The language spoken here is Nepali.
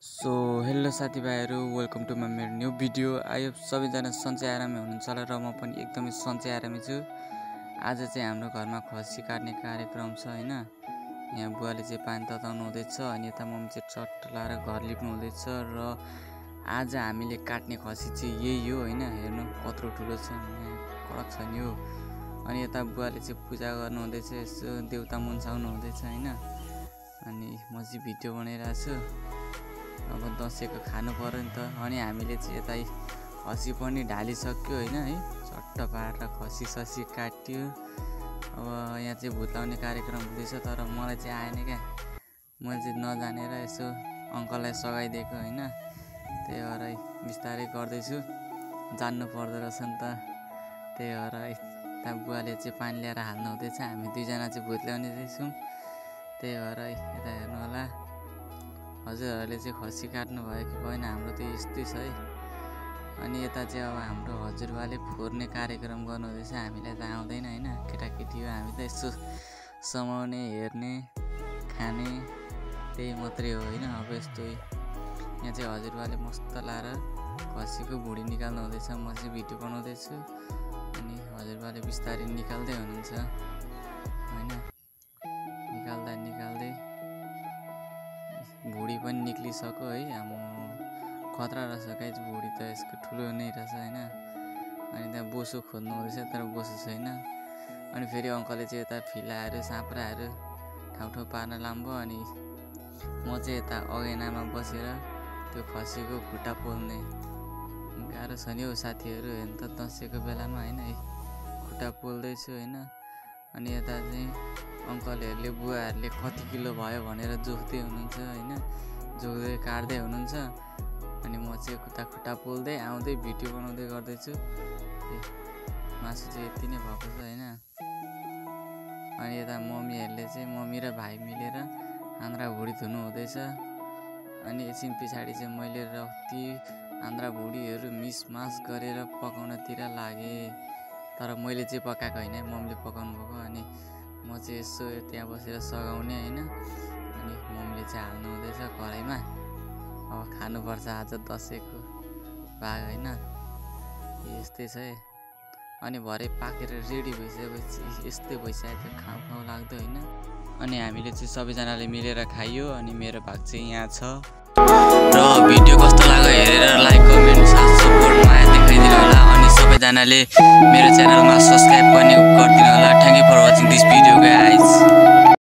सो हेलो साथीभाइहरू, वेलकम टु माई मेरो न्यू भिडियो। आयो सबैजना सन्चै आरामै हुनुहुन्छ होला र म पनि एकदमै सन्चै आरामै छु। आज चाहिँ हाम्रो घरमा खसी काट्ने कार्यक्रम छ हैन। यहाँ बुवाले चाहिँ पानी तताउनु हुँदैछ अनि यता मम्मी चाहिँ चट्ट लाएर घर लिप्नु हुँदैछ र आज हामीले काट्ने खसी चाहिँ यही हो हैन। हेर्नु कत्रो ठुलो छ, कडक छ नि हो। अनि यता बुवाले चाहिँ पूजा गर्नु हुँदैछ, यसो देउता मुन्साउनु हुँदैछ हैन। अनि म चाहिँ भिडियो बनाइरहेको छु। अब दसैँको खानु पर्यो नि त। अनि हामीले चाहिँ यता खसी पनि ढालिसक्यो हैन है। चट्ट पारेर खसी ससी काट्यो। अब यहाँ चाहिँ भुत्लाउने कार्यक्रम हुँदैछ, तर मलाई चाहिँ आएन क्या। मैले चाहिँ नजानेर यसो अङ्कललाई सघाइदिएको हैन। त्यही भएर बिस्तारै गर्दैछु, जान्नु पर्दो रहेछ नि त। त्यही भएर यता बुवाले चाहिँ पानी ल्याएर हाल्नु हुँदैछ, हामी दुईजना चाहिँ भुत्ल्याउने रहेछौँ। त्यही भएर यता हेर्नु होला, हजुरहरूले चाहिँ खसी काट्नु भयो कि भएन, हाम्रो त यस्तै छ है। अनि यता चाहिँ अब हाम्रो हजुरबाले फोर्ने कार्यक्रम गर्नु हुँदैछ। हामीलाई त आउँदैन हैन, केटाकेटी हो हामी त। यसो समाउने, हेर्ने, खाने त्यही मात्रै हो हैन। अब यस्तो यहाँ चाहिँ हजुरबाले मस्त लाएर खसीको भुँडी निकाल्नु हुँदैछ। म चाहिँ भिडियो बनाउँदैछु अनि हजुरबाले बिस्तारै निकाल्दै हुनुहुन्छ हैन। निकाल्दै भुँडी पनि निक्लिसक्यो है। हाम्रो खतरा रहेछ गाइज, भुँडी त यसको ठुलो नै रहेछ हैन। अनि त्यहाँ बोसो खोज्नु हुँदैछ, तर बोसो छैन। अनि फेरि अङ्कलले चाहिँ यता फिलाहरू साँप्राहरू ठाउँ पार्न लाम्बो। अनि म चाहिँ यता अगेनामा बसेर त्यो खसीको खुट्टा पोल्ने। गाह्रो छ नि हौ साथीहरू, हेर्नु त दसैँको बेलामा हैन है। खुट्टा पोल्दैछु हैन। अनि यता चाहिँ अङ्कलहरूले बुवाहरूले कति किलो भयो भनेर जोख्दै हुनुहुन्छ हैन, जोख्दै काट्दै हुनुहुन्छ। अनि म चाहिँ खुट्टा पोल्दै आउँदै भिडियो बनाउँदै गर्दैछु। मासु चाहिँ यति नै भएको छ हैन। अनि यता मम्मी र भाइ मिलेर आन्द्रा भुँडी धुनु हुँदैछ। अनि एकछिन पछाडि चाहिँ मैले रक्ती आन्द्रा भुँडीहरू मिसमास गरेर पकाउनतिर लागेँ। तर मैले चाहिँ पकाएको होइन, मम्मीले पकाउनु भएको। अनि म चाहिँ यसो त्यहाँ बसेर सघाउने हैन। अनि मम्मीले चाहिँ हाल्नु हुँदैछ कराईमा। अब खानुपर्छ आज दसैँको भाग हैन। यस्तै छ है। अनि भरे पाकेर रेडी भइसकेपछि यस्तै भइसक्यो, त्यो खाउँ लाग्दो हैन। अनि हामीले चाहिँ सबैजनाले मिलेर खाइयो। अनि मेरो भाग चाहिँ यहाँ छ। र भिडियो कस्तो लाग्यो हेरेर लाइक, कमेन्ट, सपोर्ट, माया देखाइदिनु होला। अनि सबैजनाले मेरो च्यानलमा सब्सक्राइब पनि गरिदिनु होला। Thank you for watching this video guys.